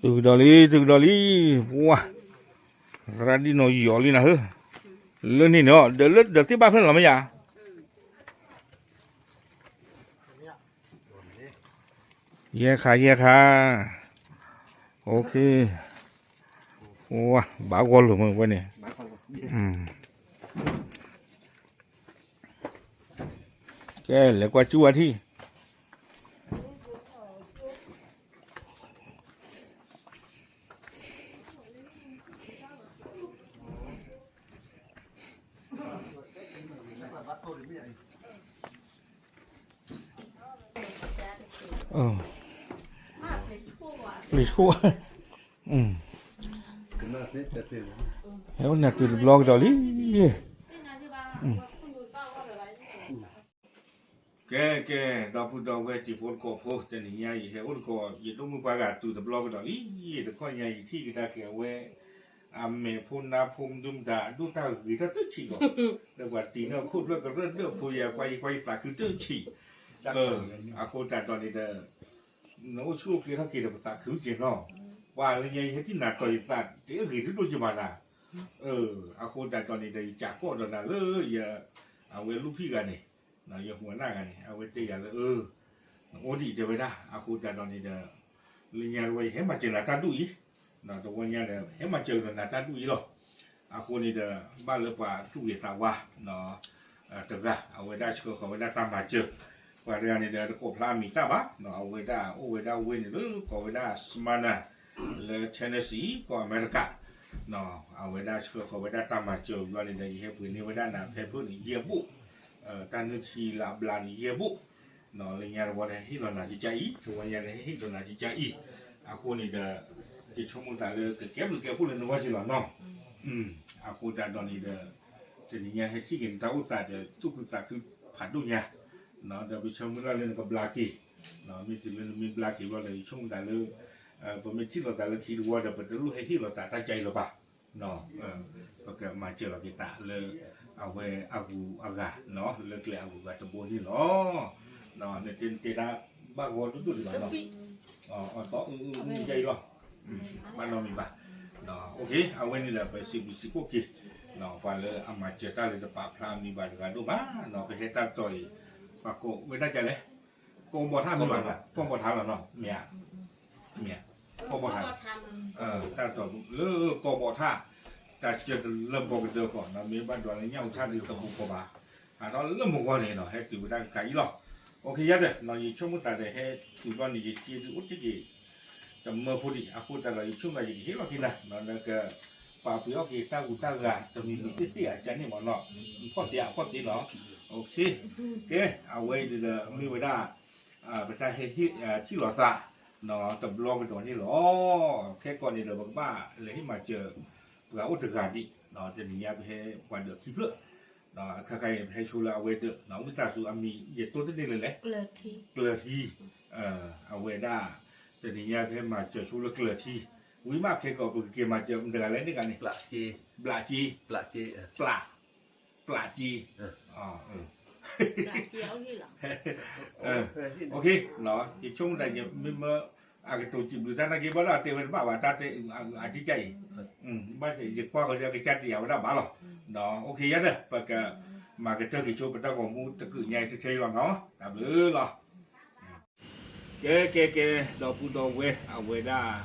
သုကဒီးလံ သုကဒီးလံ, ပှၤ သရၣ်ဒ်နီၢ်ယီၤလံနၤဧၢ, လၢန့ၣ်န့ၣ် ဒီးလၢဒီးသ့ၣ်ဘၣ်ဖျၢၣ်လီၤမ့ၢ်ယၤ, ယဲခါ ယဲခါ, ဝါ ဘၣ်ဂီၢ်လိာ်မ့ၢ်ဝဲန့ၣ်, ကဲ လဲၤကွၢ်ကၠူဝဲထံၣ် ပျံၤဆှိၣ်, ဟဲအိၣ်နၤတုၤတဘျီကဒီးလံ, ကဲ ကဲ ဒီပုၢ်ဒီဝဲၢ်တံၤဖိသကိးဖိ တနံၤညါအံၤ ဟဲအိၣ်သကိး ယဒိၣ်မုၣ်ပှၤဂၤတုၤတဘျီကဒီးလံ, တခီညါအံၤထံၣ်ကဒါက့ၤအဝဲ အမဲာ်ဖိနါဖိမနုၤမတၤ အဒိၣ်တၢ်ဂ့ၤထီၣ်တဆံးလီၤ, ဒီးပှၤတံၤန့ၣ်ခိၣ်ဖျၢၣ်ကရၢၢ်ဒၢၣ်ဖိယၤ ကွၢ်ယကွၢ်ယသးခုတဆံး, အဃိသတးဒီးန့ၣ်ဒီး နအိၣ်ဆူၣ်အိၣ်ချ့ထီၣ်က့ၤဒီးပသးခုက့ၤနီၤ, ပှၤလၢညါယဟဲထံၣ်နၤတီၤယသးတဂ့ၤဒိၣ်ဒိၣ်က့ၤဘၣ်နၤ, အဃိသတးဒီးန့ၣ်ဒီး ယကးကီၢ်ဒီးနၤလၢယ အဝဲလူၢ်ဖံးဂၤန့ၣ်, ယဟူးနၢ်ဂၤန့ၣ် အဝဲတဲယၤလၢ အိၣ်ဒံးတဲဝဲဒၣ် အဃိသတးဒီးန့ၣ်ဒီး လၢညါတဝဲ ယဟဲမၤစၢၤနၤတၢ်ဒူၣ်အံၤ, တဝီညါဒီး ဟဲမၤစၢၤဒီးနၤတၢ်ဒူၣ်အံၤလီၤ, အဃိန့ၣ်ဒီး ဘၣ်လၢပှၤသူၣ်ဂ့ၤသးဝါ တဂၤ အဝဲဒၣ်ဆှၢဃီၤဝဲဒၣ်တၢ်မၤစၢၤ, ပှၤတဂၤန့ၣ်ဒီး တကိးဖျါအမံၤသၣ်ဘၣ်, အဝဲဒၣ်အိၣ်ဝဲဒၣ်ဝ့ၢ်န့ၣ်လၢကိးဝဲဒၣ် Smyrna လၢ Tennessee ကီၢ်အမဲရကၤ, အဝဲဒၣ်ဆှၢဃီၤဝဲဒၣ်တၢ်မၤစၢၤယွၤန့ၣ်ဒီး ယဟဲပှ့ၤန့ၢ်ဝဲဒၣ်နၤဖဲဖုၣ်န့ၣ် ယဲၢ်ဘိၣ်, တၢ်နုၢ်ထံလၢအဘျါန့ၣ် ယဲၢ်ဘိၣ်, လၢညါတဝီဒီး ဟ့ၣ်လီၤနၤကကါအံၤ တဝီညါဒီး ဟ့ၣ်လီၤနၤကကါအံၤ, အဃိန့ၣ်ဒီး ယဆိကမိၣ်သးလၢကကဲဘျုးကဲဖှိၣ်လၢနဂီၢ်က့ၤလီၤနီၤ, အဃိသတးဒီးန့ၣ်ဒီး တနံၤညါဟဲထံၣ်က့ၤနတၢ်အိၣ်သးဒီး သူၣ်ခုသးခုဖးဒိၣ်ညါ, ဒီးပဆိကမိၣ်သးလၢနကဘျါက့ၤ, မ့ၢ်တုၤလၢနမ့ၢ်ဘျါက့ၤဘျီဒီး ယဆိကမိၣ်သးလၢ ပမ့ၢ်ထံၣ်လိာ်သးလၢခံတဝီဒီး ပတလိၣ်ဟဲဟ့ၣ်လိာ်သးတၢ်ကါအံၤလၢၤဘၣ်, ပကမၤစၢၤလီၤက့ၤသးလၢ အဝဲအဂုၤအဂၤ လၢကျဲအဂုၤအဂၤတဘိန့ၣ်လီၤ, နတဲနတဲတၢ်ဘၣ်ဂီၢ်ဒိၣ်ဒိၣ်ဒံးဘၣ်နီၤ, အသီအုအုအုယါအံၤလီၤ, ဘၣ်နီတမံၤဘၣ်, အဝဲန့ၣ်ဒီး ပစံးဘျုးစံးဖှိၣ်က့ၤ ပှၤလၢအမၤစၢၤတၢ်လၢတပာ်ဖျါအမံၤဘၣ်တဂၤဒိၣ်မး, ပဟဲတၢ်တီၤအံၤ ပှၤကိးဝဲဒၣ်ကလဲၣ်, ကီၢ်ဘီၣ်ထၣ်မ့ၢ်ဘၣ်, ကီၢ်ဘီၣ်ထၣ်လီၤနီၤ, မ့ၢ်ဧါ, မ့ၢ်ဧါ, ကီၢ်ဘီၣ်ထၣ်, တၢ်တီၤလၢကီၢ်ဘီၣ်ထၣ်, တၢ်စၢၤတလၢမုၢ်ကဒၢဃီနီၤ, မ့ၢ်ဘၣ်ဒွးလၢညၣ်အူထၣ်ဒီးတပူၤဃီဘၣ်, ဟးထီၣ်လၢမုၢ်ဂီၤန့ၣ်နီၤ ဟဲတုၤဝဲဒၣ်ကကါအံၤလီၤ, အိၣ်ခ့ယါဒီး ယဆိကမိၣ်သးဒီး ဟဲတုၤဘျီန့ၣ် ယစ့ဒုးအိၣ်တ့ၢ်က့ၤ တမၢဖိဒံး, အဃိသတးဒီး ယဆိကမိၣ်သးယကဟ့ၣ်လီၤက့ၤနၤ နကပာ်ပှ့ၤအီၣ်က့ၤတၢ်ဂူာ်တၢ်ဂၤ တမံၤမံၤသ့ၣ်သ့ၣ်အကါန့ၣ်မ့ၢ်နီၤ, ဖီၣ်သ့အဖီၣ်သ့နီၤ, အိၣ်ခ့, ကဲ အဝဲအံၤဒီး မ့ၢ်ဝဲဒၣ် ပတၢ်ဟဲဟ့ၣ်ထံၣ်လိာ်သး တဘျီကဒီးန့ၣ်လီၤ, ခဲကိာ်န့ၣ်ဒီး ပကဘၣ်လဲၤဟ့ၣ်မၤစၢၤ ပှၤအိၣ်တဂၤဒံး, တနံၤညါပဟဲပှၤဒၢးခံဖျၢၣ်, ခါခါအံၤပဟဲဆိလၢအဝဲဒၢး, ဝံသးစူၤအမံၤ ယတိၢ်တန့ၢ်လၢလဲၣ်, ကျၢၤထံ, အဝဲဒၣ် တနံၤညါပဟဲမၤစၢၤ ဆိလၢကျၢၤထံ, ဝံၤမးခဲကိာ် ပကက့ၤမၤစၢၤမတၤတဂၤလဲၣ်န့ၣ်ဂၤန့ၣ်, ဘျးက့, ဘျးက့, ဘျးက့, ယဆိကမိၣ်တၢ် မ့မ့ၢ် အကတိၤစံးဘျုးတၢ်နာ်က့ ဘၣ်ဒီးအတဲဝဲတဘၣ်ဘၣ် တၢ်တဲအကစၢ်အံၤ, ဘၣ်ယကွၢ်ဃီၤအကစၢ်တယာ်ဝဲဒၣ်ဘၣ်လီၤ, အိၣ်ခ့ယါဒီး ပကမၤကတၢၢ်က့ၤဆိ ပတၢ်ဂီၤမူတကုာ်ညါအံၤ တထဲအံၤလီၤနီၤ, တၢ်ဘျုးလီၤ. ကဲ ကဲ ကဲ ဒီပုၢ်ဒီဝဲၢ် အဝဲဒၣ်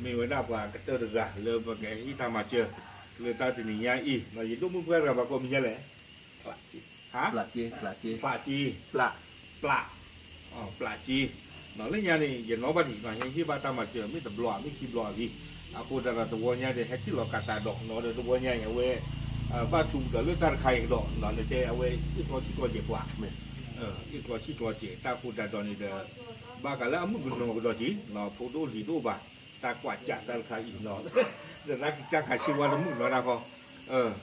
မ့ၢ်ဝဲဒၣ်ပှၤကတၢၢ်တဂၤ လၢပကဟ့ၣ်တၢ်မၤစၢၤ လၢတၢ်တနံၤညါအံၤ, ယဒိၣ်မုၣ်ပှၢ်တဂၤ ပှၤကိးမံၤဒ်လဲၣ်, ဟါ, ပျးက့, ပျး, ပျးက့, လၢညါန့ၣ် ယနီၣ်ဘၣ်ဒံး ဟဲဟ့ၣ်ဘၣ်တၢ်မၤစၢၤ မ့ၢ်တဘျီဧါ မ့ၢ်ခံဘျီဧါလံ, အဃိသတးဒီး တဝီညါဒီး ဟဲထံၣ်လီၤကးသးဒီး ဒီးတဝီညါအံၤ အဝဲ ဘၣ်ထူးကဒီးလၢတၢ်တခါအံၤကဒီး နတဲအဝဲ အ့ၣ်ကျီဆံၣ်ကျီစဲးပှၤ, အ့ၣ်ကျီဆံၣ်ကျီစဲး တၢ်ဃိသတးဒီးန့ၣ်ဒီး ဘၣ်ဃးလၢအမုၣ်ကနီၤကဒီးက့ၤ ဖိဒိၣ်လံၤဒိၣ်ဘၣ် တၢ်ကွၢ်ကၢ်တၢ်တခါအံၤနီၤ, ဒီးတၢ်ကစၢ်ခးဆံဝါတမုၣ်နီၤဒၣ်ဃီ,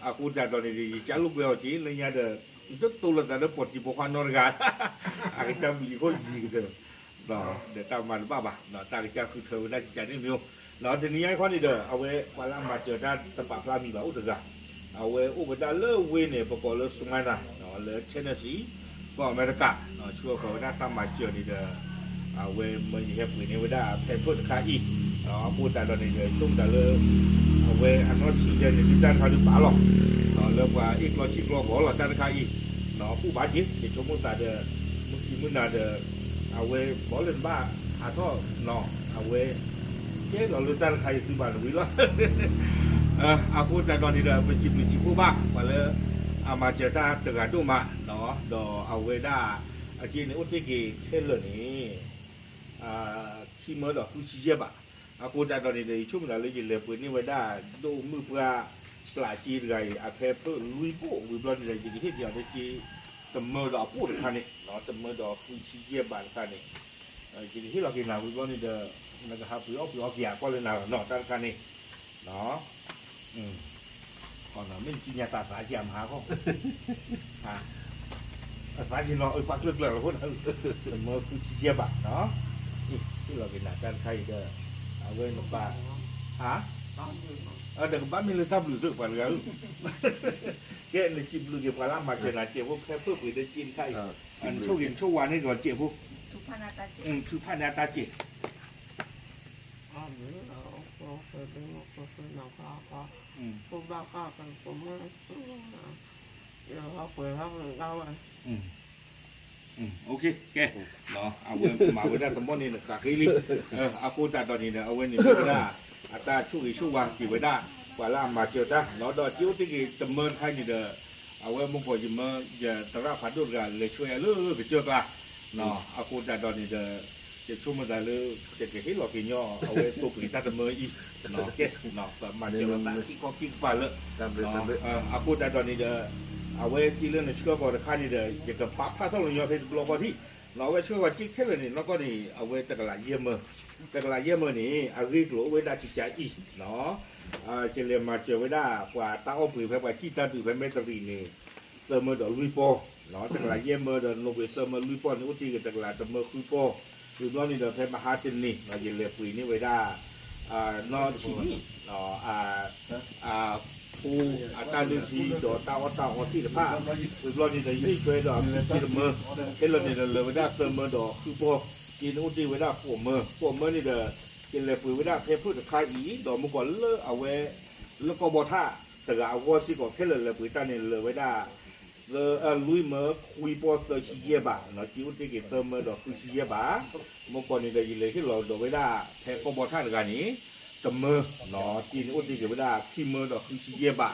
အဃိသတးဒီးန့ၣ်ဒီး ယကၢလိာ်ကွဲအီၤက့ၤ လၢညါဒီး နတတိၢ်လိာ်သးလၢပီၢ်တံၢ်ပီၢ်ခွါနီတဂၤ အကစၢ်မုၣ်လံၤခိၣ်ယံၤကတၢၢ် ဒီးတၢ်မၤတဘၣ်ဘၣ် တၢ်ကစၢ်ဃုထၢဝဲဒၣ်ကကန့ၣ်မ့ၢ်, တနံၤညါခီန့ၣ်ဒီး အဝဲပှၤလၢအမၤစၢၤတၢ်တပာ်ဖျါမံၤဘၣ်အိၣ်တဂၤ, အဝဲအိၣ်ဝဲဒၣ်လၢဝ့ၢ်န့ၣ် ပကိးလၢ Smyrna လၢ Tennessee ကီၢ်အမဲရကၤ, ဆှၢဃီၤဝဲဒၣ်တၢ်မၤစၢၤန့ၣ်ဒီး အဝဲမၢယဟဲပှ့ၤန့ၢ်ဝဲဒၣ်ဖဲဖျၢၣ်တခါအံၤ, အဃိသတးဒီးန့ၣ်ဒီး ဆိကမိၣ်သးလၢ အဝဲအနီၢ်ဆံးယဲန့ၣ် ဒုးတၢ်တခါဒုးဘၣ်လီၤ, လၢပှၤအ့ၣ်ကျီဆံၣ်ကျီဂီၤလီၤတၢ်တခါအံၤ, ပူၣ်ဘၣ်က့ၤ ယဆိကမိၣ်သးဒီး မုၢ်ခံမုၢ်နၤဒီး အဝဲဘီလၢနဘၣ်ဟးထီၣ်နီၤ အဝဲ ကဲလီၤလၢတၢ်တခါအံၤသုဘၣ်နဝံၤလီၤ. အဃိသတးဒီးန့ၣ်ဒီး ပစံးဘျုးစံးဖှိၣ်ဘၣ် ပှၤလၢ အမၤစၢၤတၢ်တဂၤဒိၣ်မး, ဒီးအဝဲဒၣ် အစ့န့ၣ်အိၣ်တ့ၢ်က့ၤခဲလၢာ်န့ၣ် ခံမၢဒီးဃုဆံယဲၢ်ဘး, အဃိသတးဒီးန့ၣ်ဒီး ယဆိကမိၣ်သးလၢယလဲၤပှ့ၤန့ၢ်ဝဲဒၣ် ဒိၣ်မုၢ်ပှၢ် ပျၢ်စ့တဂၤအံၤ အဖဲဖျၢၣ်လွံၢ်ဘိၣ်ဝံၤဘျီန့ၣ်ဒီး ယကဟ့ၣ်က့ၤအီၤလၢစ့ တမၢဒီးအဘိၣ်တခါန့ၣ် တမၢဒီးဃုဆံယဲၢ်ဘးတခါန့ၣ် ယကဟ့ၣ်လီၤက့ၤနၤဝံၤဘျီန့ၣ်ဒီး နကဟးပှ့ၤအီၣ်ပှ့ၤအီက့ၤအကွၢ်လၢနၤလီၤနီၤ တၢ်တခါန့ၣ် မ့ၢ်နကံညါသးသးက့ၤအမဟါခီ အသးက့ၤနီၤ အပှၤကျၢၢ်ကျၢၢ်လီၤဖိ တမၢဃုဆံယဲၢ်ဘးနီၤ, ဟ့ၣ်လီၤက့ၤနၤတၢ်တခါအံၤဒီး အဝဲနပၢ် ဟါ ဒီးကဘၣ်မ့ၢ်လၢတၢ်ဘျုးသ့ၣ်ပှၤတဂၤဧၢ, ကဲနစံးဘျုးက့ၤပှၤလၢအမၤစၢၤနၤစဲးဖိ ဖဲဖျၢၣ်ပှ့ၤဒီးစ့တခါအံၤ, နဆိၣ်ဂ့ၤနဆိၣ်ဝါန့ၢ်ဒီးစဲးဖိ, ထုးဖးန့ၢ်အတၢ်စဲး ကဲ, အဝဲမၤဝဲဒၣ်တမီၢ်န့ၣ် နဃးဃ့လံ, အဃိသတးဒီးန့ၣ်ဒီး အဝဲန့ၣ်မ့ၢ်ဝဲဒၣ် အတၢ်ဆိၣ်ဂ့ၤဆိၣ်ဝါက့ၤဝဲဒၣ် ပှၤလၢအမၤစၢၤတၢ်နီၤ ဒီးစ့အိၣ်တ့ၢ်က့ၤတမၢတခါန့ၣ်ဒီး အဝဲမုၢ်ကီၢ်ယမၢ ယသရၣ်ဖးဒိၣ်တဂၤ လဲၤဆှၢအလၢကစၢၢ်ကျါ အဃိသတးဒီးန့ၣ်ဒီး ယဆိကမိၣ်သးလၢ ယကဟ့ၣ်လီၤက့ၤညီ အဝဲသိပှ့ၤတၢ်တမၢအံၤ, ကဲ, ပမၤစၢၤလီၤသးခံခီခံကပၤလၢ အဃိသတးဒီးန့ၣ်ဒီး အဝဲစ့လၢနဆှၢဃီၤတခါန့ၣ်ဒီး ယကပာ်ဖျါထီၣ်လၢညီဖဲတဘျီဃီထံး, အဝဲဆှၢဃီၤစ့ခဲလၢာ်န့ၣ် နီၢ်ကီၢ်န့ၣ် အဝဲတကလးယဲၢ်မၢ, တကလးယဲၢ်မၢန့ၣ် အဂ့ၢ်ကျိၤအိၣ်ဝဲဒၣ်ကကးအံၤ, ယလဲၤမၤစၢၤဝဲဒၣ် ပှၤတၢ်အီၣ်ပှ့ၤဖဲပှၤစံၣ်တၢ်ဒုးဖဲမဲၣ်တရံးန့ၣ် သၢမၢဒီးလွံၢ်ပီၢ်, တကလးယဲၢ်မၢဒီး နိၣ်ဘ့းသၢမၢလွံၢ်ပီၢ်န့ၣ် အိၣ်တ့ၢ်က့ၤတကလးတမၢဃုပီၢ်, ဝံၤဘျီန့ၣ်ဒီး ဖဲမဟါတနံၤ ယလဲၤပှ့ၤန့ၢ်ဝဲဒၣ် နီၢ်ဆံးနံၣ် အဖိအတၢ်နုၢ်ထံဒီးတၢ်အီၣ်တၢ်အီသ့ၣ်တဖၣ်, ဝံၤဘျီန့ၣ်ဒီး ယဟ့ၣ်ဆွဲဒီးအခံစ့တမၢ, ခဲလၢာ်န့ၣ်ဒီးလၢာ်ဝဲဒၣ်သၢမၢဒီးဃုပီၢ်, စ့န့ၣ်အိၣ်တ့ၢ်ဝဲဒၣ်ဃိးမၢ, ဃိးမၢန့ၣ်ဒီး ယလဲၤပှ့ၤဝဲဒၣ်ဖဲဖျၢၣ်တခါအံၤ ဒီးမုၢ်ကီၢ်လၢအဝဲ လၢကီၢ်ဘီထၣ်တဂၤအဂီၢ်စ့ၢ်ကီး ခဲလၢာ်လဲၤပှ့ၤတၢ်န့ၣ်လၢာ်ဝဲဒၣ် လွံၢ်မၢခွံပီၢ်သၢဆံယဲၢ်ဘး, စ့အိၣ်တ့ၢ်က့ၤသၢမၢဒီးဃုဆံယဲၢ်ဘး, မုၢ်ကီၢ်န့ၣ်ဒီး ယလဲၤဟ့ၣ်လီၤဒီးဝဲဒၣ် ဖဲကီၢ်ဘီထၣ်တဂၤန့ၣ် တမၢ, စ့န့ၣ်အိၣ်တ့ၢ်က့ၤဝဲဒၣ်ခံမၢဒီးဃုဆံယဲၢ်ဘး,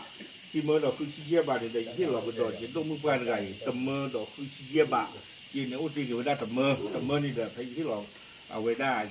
ခံမၢဒီးဃုဆံယဲၢ်ဘးန့ၣ်ဒီး ယဟ့ၣ်လီၤကဒီးယဒိၣ်မုၢ်ပှၢ်တဂၤအံၤ တမၢဒီးဃုဆံယဲၢ်ဘး, စ့န့ၣ်အိၣ်တ့ၢ်က့ၤဝဲဒၣ်တမၢ, တမၢန့ၣ်ဒီး ဖဲယဟ့ၣ်လီၤ အဝဲဒၣ်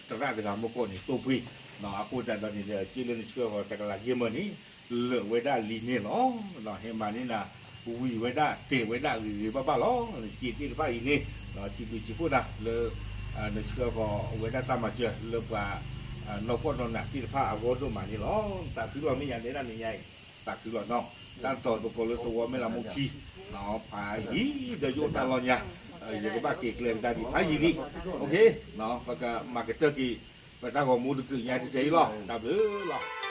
သရၣ်တဂၤမုၢ်ကီၢ်န့ၣ် သိပှ့ၤ, အဃိသတးဒီးန့ၣ်ဒီး စ့လၢနဆှၢဃီၤတကလးယဲၢ်မၢန့ၣ် လၢာ်ဝဲဒၣ်လံန့ၣ်လီၤ. ဟဲမၤန့ၢ်နၤ ဝံၤဝဲဒၣ်တဲာ်ဝဲဒၣ်ဂ့ၤဂ့ၤဘၣ်ဘၣ်လီၤ. စ့သ့ၣ်တဖၣ်အံၤန့ၣ် စံးဘျုးစံးဖှိၣ်နၤလၢ နဆှၢဃီၤဝဲဒၣ်တၢ်မၤစၢၤလၢပှၤ နီၢ်ကီၢ်နီၢ်နးသ့ၣ်တဖၣ်အဂီၢ်ဒိၣ်မးန့ၣ်လီၤ. သးခုလီၤ မ့ၢ်ယၤနဲဒၣ်န့ၣ်ညါအံၤ သးခုလီၤနီၤ. တၢ်တတီၤသကိးလၢသဝီမဲၢ်လးမိၢ်ခံ ဖးယံၤဒီးယအိၣ်တၢ်လီၢ်ညါ ယကဘၣ်က့ၤကျဲကဒါဒံးဖးယံၤဒံး ပကမၤကတၢၢ်က့ၤ ပတၢ်ဂီၤမူတကုးညါတကဲအံၤလီၤ. တၢ်ဘျုးလီၤ.